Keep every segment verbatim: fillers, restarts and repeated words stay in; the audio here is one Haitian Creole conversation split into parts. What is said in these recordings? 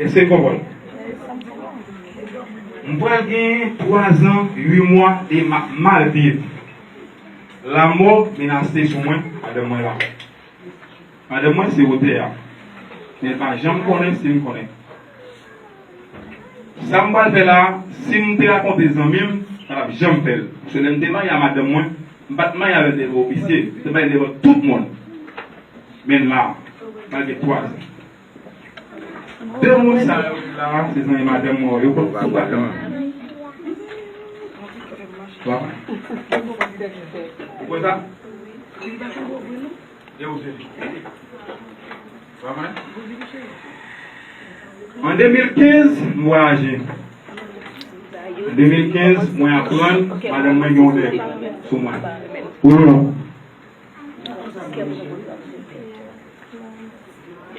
Èske w konprann? M pral gen twa zan, uit mwa e m ap mal viv. Lanmò menase sou mwen, madanm mwen la. Madanm mwen se otè a. Men l pa janm konnen si m konnen. Sa m pral fè la, si m te rakonte zanmi m, sa p ap janm fè l. Paske lè m te marye a madanm mwen, m pa t marye avè l devan opisye, m te marye devan tout moun. Men la, malgre twa zan. De moun sa yo ki la, se zanmi madanm mwen, yo konn tout bagay. Ou kwè sa? E ou se li. An de mil kenz, m vwayaje. An de mil kenz, mwen aprann madanm mwen gen yon nèg sou mwen. Wi ou non?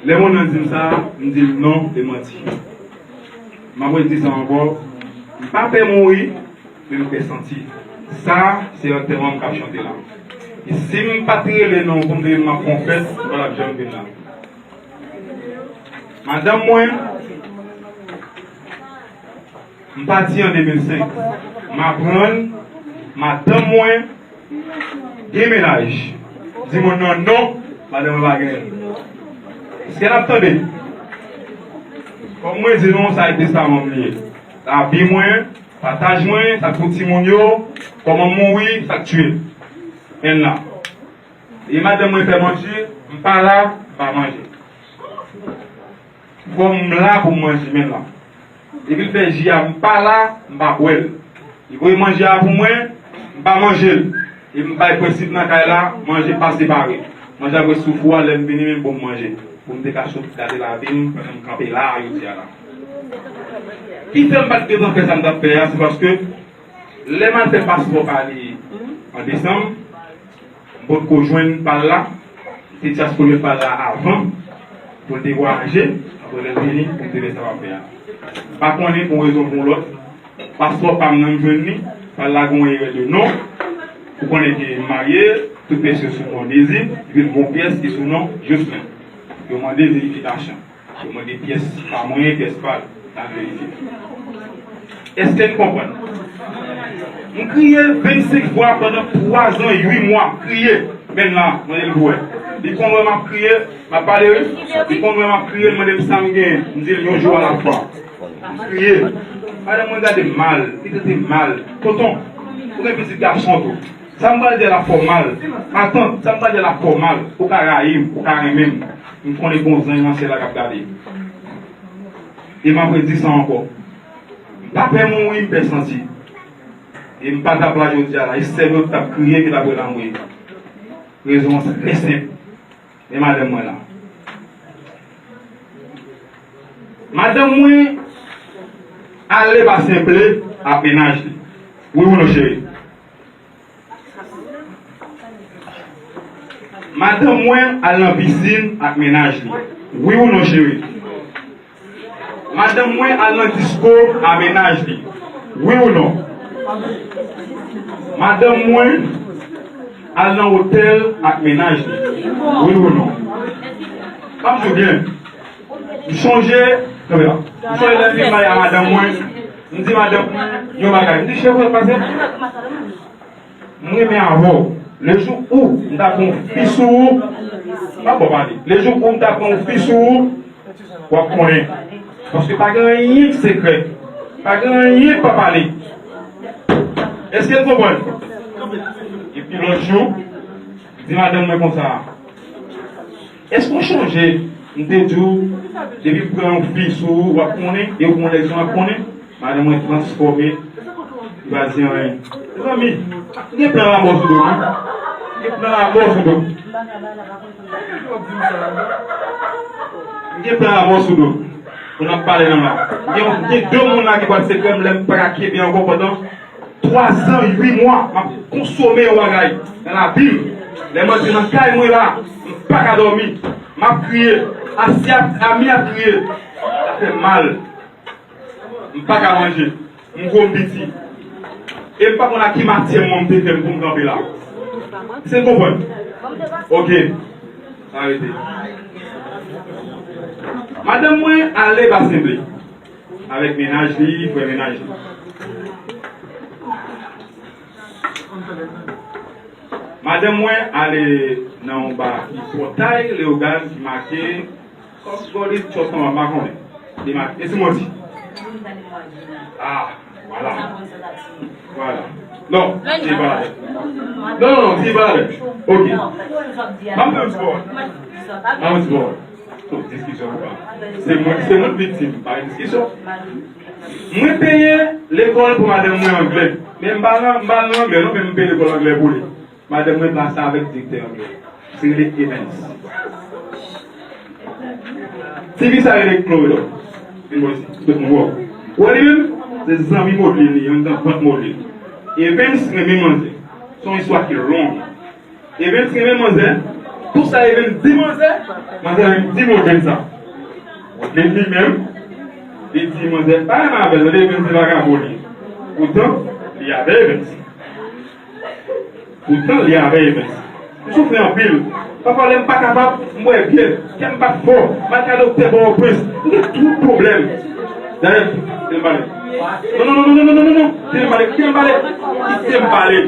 Lè moun nan di m sa, m di l non, se manti. M ap redi sa ankò, m pa pè mouri, men m pè santi. Sa, se antèman m k ap chante la. E si m pa t rele non pou m te di m ap fè yon fèt, m pa t ap janm vin la. Madanm mwen, m pati an de mil senk. M aprann madanm mwen gen mennaj. Di moun nan non, madanm mwen pa genyen. Èske n ap tande? Kòm mwen di nou, sa e testaman m li ye. Lavi mwen, pataj mwen, sa k pou timoun yo, kòman m mouri, sa k tiye. Men la. E madanm mwen fè manje, m pa la, m pa manje. Fò m la pou m manje, men la. Epi l fè ji a, m pa la, m pa bwè l. Li voye manje a pou mwen, m pa manje l. E m bay prensip nan kay la, manje pa separe. Manje ap ret sou fou a, lè m vini, men pou m manje. Pou m te ka sot gade lavi m, pandan m kanpe la a, jodi a la. Ki fè m pa t gentan fè sa m t ap fè a, se paske lè m al fè paspò pa li an desanm, m potko jwenn pa l la, m te dyaspore pa l la avan, pou l te vwayaje, apre lè l vini, pou m te fè sa m ap fè a. M pa konnen pou yon rezon pou yon lòt, paspò pa m nan m jwenn li, pa l la gen yon erè de non, ou konnen ke m marye, tout pyès yo sou non Dezi, epi l gen yon pyès ki sou non Jocelyn. Yo mande verifikasyon. Yo mande pyès pa mwen, pyès pa l, n al verifye. Èske n konprann? M kriye vennsenk fwa pandan twa zan, uit mwa, m kriye. Men la, mande l pou wè. Li konn wè m ap kriye, m ap pale, wi. Li konn wè m ap kriye, l mande m sa m genyen. M di l yon jou alafwa. M kriye. Madanm mwen gade m mal, li trete m mal. Tonton, ou gen pitit gason tou. Sa m pral di a la fè w mal. Matant, sa m pral di a la fè w mal. Ou ka rayi m, ou ka renmen m. M konnen gen yon zanj nan syèl la k ap gade. E m ap redi sa ankò. M pa pè mouri, m pè santi. E m pa t ap la jodi a la. E sèl yo t ap kriye ki t ap rele anmwe. Rezon an se trè senp. E madanm mwen la. Madanm mwen ale pase ble ak mennaj li. Wi ou non, cheri? Madanm mwen al nan pisin ak mennaj li. Wi ou non, cheri? Madanm mwen al nan disko a mennaj li. Wi ou non? Madanm mwen al nan otèl ak mennaj li. Wi ou non? P ap jou byen. M chonje, kanpe la. M chonje lè m vin marye a madanm mwen. M di madanm mwen yon bagay. M di, cheri, w ap pase? M renmen avè w. Lejou ou m ta pran yon fi sou ou, m ap ba w pale. Lejou ou m ta pran yon fi sou ou, w ap konnen. Paske pa gen anyen k sekrè. Pa gen anyen k pa pale. Èske n konprann? Epi lòt jou, m di madanm mwen konsa, èske w chonje m te di w, depi m pran yon fi sou ou, w ap konnen, e w pran lèzyon w ap konnen? Madanm mwen transfòme, li pa di anyen. Mezanmi, m gen plan lanmò sou do m, wi. M gen plan lanmò sou do m. M gen plan lanmò sou do m. Pou n ap pale nan la. M gen, m gen de moun la ki pral sekrè m lè m pa ka kenbe ankò pandan twa zan, uit mwa, m ap konsome yon bagay nan lavi m. Lè m antre nan kay mwen la, m pa ka dòmi. M ap kriye. Asi ap, Ami ap kriye. Sa fè m mal. M pa ka manje. M gwo, m piti. E m pa konn ak ki matyè manman m te fè m pou m kanpe la. Èske n konprann? Oke. Arete. Madanm mwen ale Basen Ble avèk mennaj li, frè mennaj li. Madanm mwen ale nan yon ba ki Pòtay Leyogàn ki make Kòm Gòdit Chòt Konba, m pa konnen. Li make, e Simon di. Ah, vwala. Vwala. Non, se pa la menm. Non, non, non, se pa la menm. Ok. M ap fè yon ti pawòl. M ap fè yon ti pawòl. Tout diskisyon ou pa. Se mwen, se mwen k viktim, pa gen diskisyon. Mwen peye lekòl pou madanm mwen anglè. Men m pa nan, m pa nan anglè non, men m peye lekòl anglè pou li. Madanm mwen plase avèk direktè anglè. Se rele Evans. Ti fi sa rele Chloé. Vin bò isi, tout moun wè w. Ou wè li menm? Se zanmi Modeline li, yon nan vant Modeline. Evans renmen manzè. Se yon istwa ki long. Evens renmen manzè. Tout sa Evens di manzè, manzè menm di Modeline sa. Modeline li menm, li di manzè pa renmen avè l, Evens se vagabon li. Poutan, li avè Evens. Poutan, li avè Evens. M soufri anpil. Pafwa, lè m pa kapab, m bwè byè. Kè m bat fò. M al ka doktè Pòtoprens. M gen twòp pwoblèm. Dayè, kite m pale. Non, non, non, non, non, non, non, non. Kite m pale, kite m pale. Kite m pale.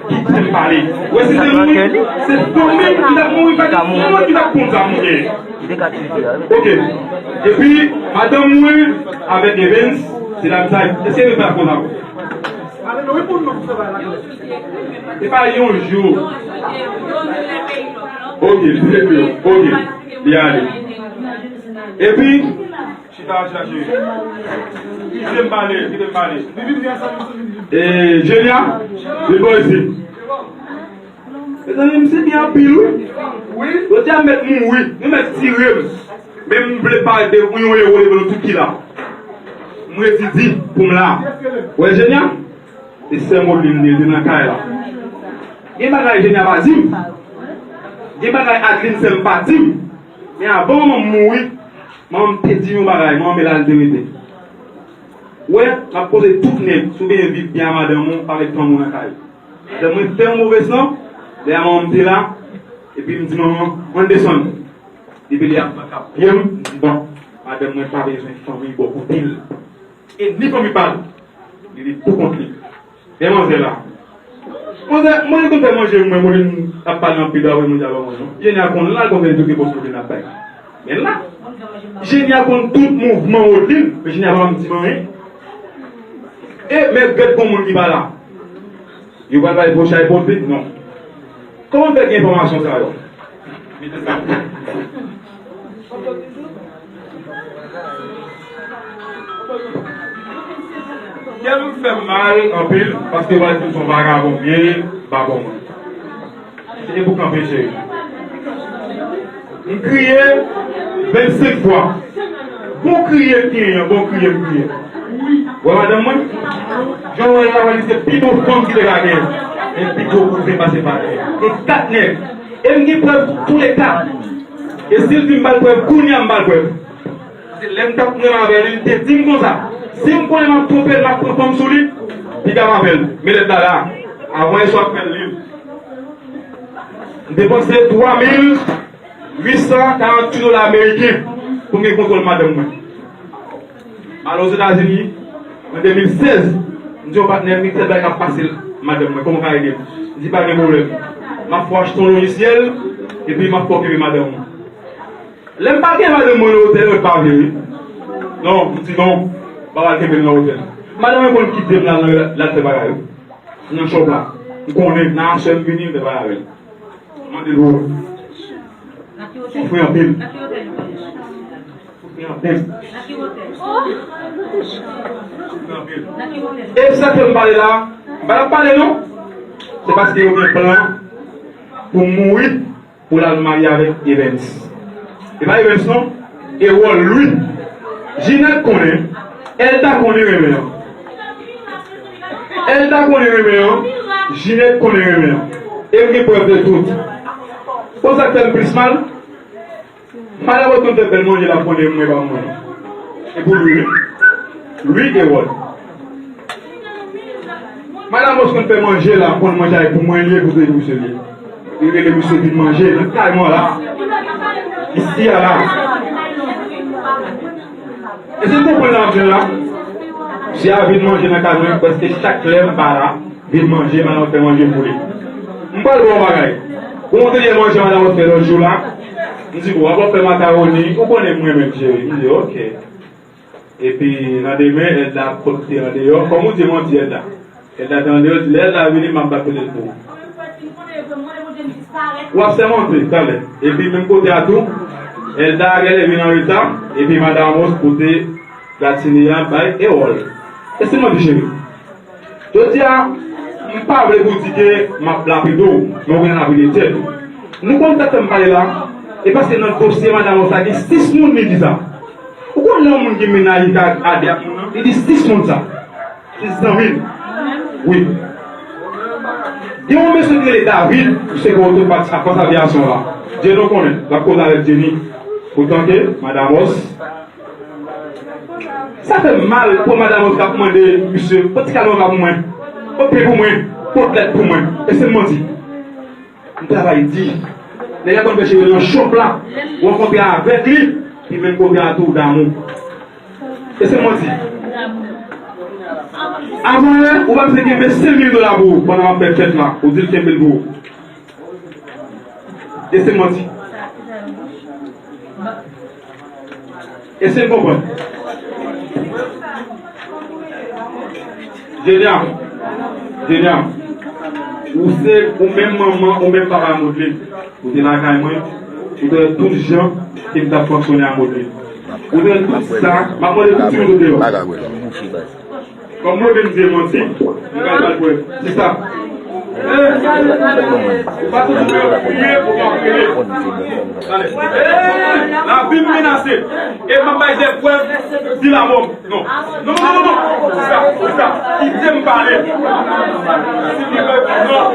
Kite m pale. Wè, si se mouri, se fanmi m ki t ap mouri, pa gen moun ki t ap konn sa m ye. Ok. Epi, madanm mwen avèk Evens, se la sa. Èske Evens pa konn sa? Se pa yon jou. Ok, se te, ok. Li ale. Epi, chita, chita, chita. Kite m pale, kite m pale. E, Jenya, vin bò isi. Mezanmi, m se byen anpil, wi. Wi. Yo di a mèt mouri, nou mèt tire m. Men m vle pale de yon ewo devan nou tout ki la. M redi di pou m la. Wè, Jenya? E sè Modeline li te nan kay la. Gen bagay Jenya pa di m. Gen bagay Adeline sè m pa di m. Men avan manman m mouri, manman m te di m yon bagay, manman m e la l te rete. Wè, m ap koze tout nèg, si w bezwen viv byen a madanm ou, pa met fanm ou nan kay. Madanm mwen fè yon move san, lè a manman m te la, epi m di manman, ann desann. Depi lè a m pa kap byen, m di bon, madanm mwen pa bezwen fanmi bò kote l. E ni fanmi pa l. Li viv pou kont li. Men manzè la. Manzè, mwen konn fè manje, mwen, mwen ap pale anpil, apre manje a ba mwen non. Jenya konn la, konn fè tout ki posib nan bay. Men la, Jenya konn tout mouvman Odin, men Jenya pa janm di m anyen. E, men gèt gon moun ki pa la. Yo pral bay fo chay pou vit, non. Kòman fè gen enfòmasyon sa yo? Kè m fè m mal anpil, paske yo pral di m se yon vagabon m ye, pa bon mwen. Se te pou kanpe, cheri. M kriye vennsenk fwa. Bon kriye m genyen, bon kriye m kriye. Wè madanm mwen? Jan w wè l la, li se pi bon fanm ki te ka genyen. Men pi gwo kouzen pase pa tè. E kat nèg. E m gen prèv tou le kat. E si l di m ba l prèv, kounye a m ba l prèv. Paske lè m t ap renmen avè l, li te di m konsa, si m konnen m ap twonpe l, m ap pran fanm sou li, piga m avè l. Men lèt la la, avan yè swa m fè l li. M depanse twa mil uit san karanntuit dola ameriken pou m gen kontwòl madanm mwen. M al Ozetazini an de mil sèz, m di yon patnè m gen tèl bagay k ap pase madanm mwen, kòman w ka ede m? Li di pa gen pwoblèm. M ap fè w achte yon lojisyèl, epi m ap fè w kenbe madanm ou. Lè m pa gen madanm mwen nan otèl, mwen pa vle wi. Non, m di non, m pa pral kenbe l nan otèl. Madanm mwen konn kite m la nan la, l al fè bagay yo. Nan chòp la. M konnen, nan aswè m vini, m fè bagay avè l. M mande l ou. Soufri anpil. Soufri anpil. Soufri anpil. E sa ke m pale la, m pa t ap pale non. Se paske yo gen plan pou m mouri. Pou l al marye avèk Evens. E pa Evens non, Ewòl Lwi. Jinèt konnen, Èlda konnen renmen an. Èlda konnen renmen an, Jinèt konnen renmen an. E m gen prèv de tout. Konn sa k fè m plis mal? Madanm mwen konn fè bèl manje la konnen mwen pa mwen. E pou Lwi wi. Lwi Ewòl. Madanm Mòs konn fè manje la, konn manje a e pou mwen li ye, pou se misye li ye. Li rele misye vin manje nan kay mwen la. Isi a la. Èske w konprann sa m ap di w la? Misye a vin manje nan kay mwen prèske chak lè m pa la. Vin manje, madanm fè manje pou li. M pral ba w yon bagay. Ou montre l manje madanm fè lòt jou la. M di, "Bon, w ap fè makawoni, ou konnen m renmen l, cheri." M di, "Ok." Epi, nan demen, Elda ap kote andeyò. Kòm ou di, manti, Elda. Elda te andeyò, di, "Lè Elda vini, m ap bat kote l pou ou." W ap sèmante, talè. Epi, menm kote a tou, Elda genlè vin anreta, epi Madan Amos pote gratini a bay Ewòl. Èske m manti, cheri? Jodi a, m pa vle pou di ke m ap lapide w, men w gen lapide tèt ou. Nou konn sa k fè m pale la? E paske nan dosye Madan Amos la, gen sis moun li di sa. Ou konn nan moun ki mennaj li ka ade ak moun nan? Li di sis moun sa. Sis zanmi l. Wi. Gen yon mesye ki rele David, misye gen oto fas avyasyon la. Jenny konnen, l ap koze avèk Jenny. Poutan ke Madan Amos Sa fè m mal pou Madan Amos k ap mande misye, "Pot ti kalòt la pou mwen, pot pen pou mwen, pot lèt pou mwen." Èske m manti? M travay di. Nèg la konn fè cheve nan chòp la, ou rankontre avèk li, li menm kote a tou damou. Èske m manti? Avan yè, ou pa bezwen kenbe senk mil dola pou ou pandan w ap fè fèt la, ou di l kenbe l pou ou. Èske m manti? Èske n konprann? Jenya, Jenya, ou se ou menm manman, ou menm papa Modlin. Ou te lakay mwen, ou te wè tout jan ke m t ap fonksyone a Modlin. Ou te wè tout sa, m ap mande tout timoun yo deyò. Kòm mwen menm di manti, m pral pral pwèv. Sista. Eh, ou pa soti pou yo kriye, pou yo kriye. Tande. Eh, lavi m menase. E m ap bay de pwèv, di la mò. Non. Non, non, non, non. Sista, sista. Kite m pale. Non.